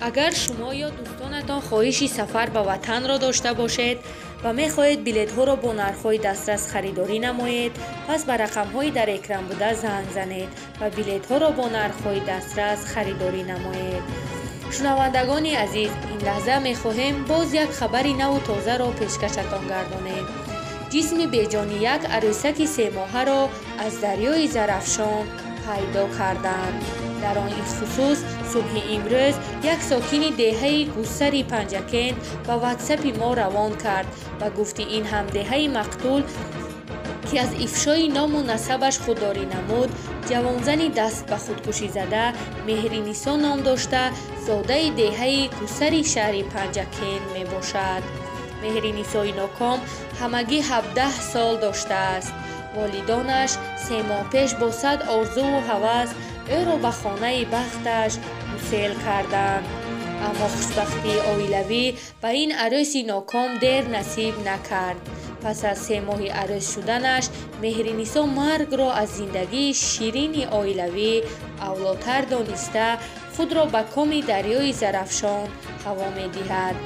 Агар шумо ё дӯстонатон хоҳиши сафар ба ватанро дошта бошед ва мехоҳед билетҳоро бо нархҳои дастрас харидорӣ намоед, пас ба рақамҳои дар экран буда занг занед ва билетҳоро бо нархҳои дастрас харидорӣ намоед. Шунавандагони азиз, ин лаҳза мехоҳем боз як хабари наву тозаро пешкашатон гардонем. Ҷисми беҷони як арӯсаки семоҳаро аз дарёи Зарафшон пайдо карданд. Дар он хусус субҳи имрӯз як сокини деҳаи Гусари Панҷакент ба ватсапи мо равон кард ва гуфти ин ҳамдеҳаи мақтул, ки аз ифшои ному насабаш худдорӣ намуд, ҷавонзани даст ба худкушӣ зада Меҳринисо ном дошта, зодаи деҳаи Гусари шаҳри Панҷакент мебошад. Меҳринисои ноком ҳамагӣ 17 сол доштааст. Волидонаш 3 моҳ пеш бо 100 орзуву ҳавас ӯро ба хонаи бахташ гусел карданд. Аммо хушбахтии оилавӣ ба ин арӯси ноком дер насиб накард. Пас аз 3 моҳи арӯс шуданаш Меҳринисо маргро аз зиндагии ширини оилавӣ авлотар дониста, худро ба коми дарёи Зарафшон ҳаво медиҳад.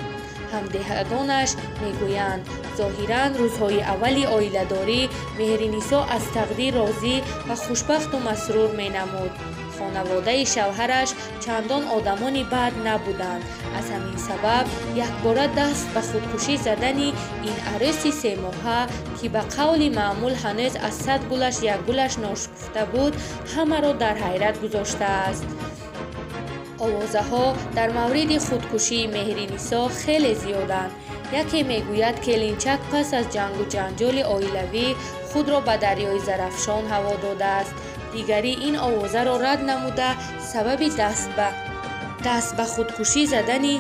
Ҳамдеҳагонаш мегӯянд, зоҳиран рӯзҳои аввали оиладорӣ Меҳринисо аз тақдир розӣ ва хушбахту масрур менамуд. Хонаводаи шавҳараш чандон одамони бад набуданд. Аз ҳамин сабаб якбора даст ба худкушӣ задани ин арӯси семоҳа, ки ба қавли маъмул ҳанӯз аз 100 гулаш як гулаш ношукуфта буд, ҳамаро дар ҳайрат гузоштааст. Овозаҳо дар мавриди худкушии Меҳринисо хеле зиёданд. Яке мегӯяд, келинчак пас аз ҷангу ҷанҷоли оилавӣ худро ба дарёи Зарафшон ҳаво додааст. Дигарӣ ин овозаро рад намуда, сабаби даст ба худкушӣ задани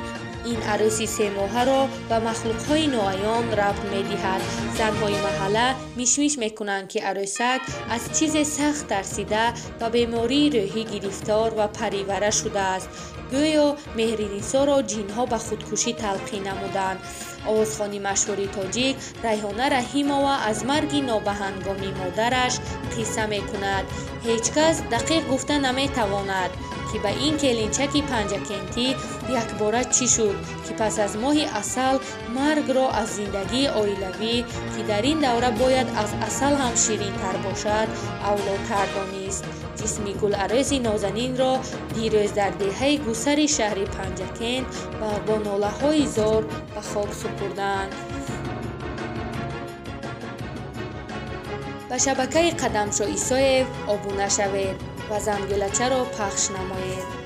ин арӯси семоҳаро ба махлуқҳои ноаён рабт медиҳад. Занҳои маҳалла мишмиш мекунанд, ки арӯсак аз чизе сахт тарсида ба бемории рӯҳӣ гирифтор ва паривара шудааст. Гӯё Меҳринисоро ҷинҳо ба худкушӣ талқин намуданд. Овозхони машҳури тоҷик Райҳона Раҳимова аз марги нобаҳангоми модараш қисса мекунад. Ҳеҷ кас дақиқ гуфта наметавонад, ки ба ин келинчаки панҷакентӣ якбора чӣ шуд, ки пас аз моҳи асал маргро аз зиндагии оилавӣ, ки дар ин давра бояд аз асал ҳам ширинтар бошад, авлотар донист. Ҷисми гуларӯси нозанинро дирӯз дар деҳаи Гусари шаҳри Панҷакент бо нолаҳои зор ба хок супурданд. Ба шабакаи Қадамшо Исоев обуна шавед ва зангӯлачаро пахш намоед.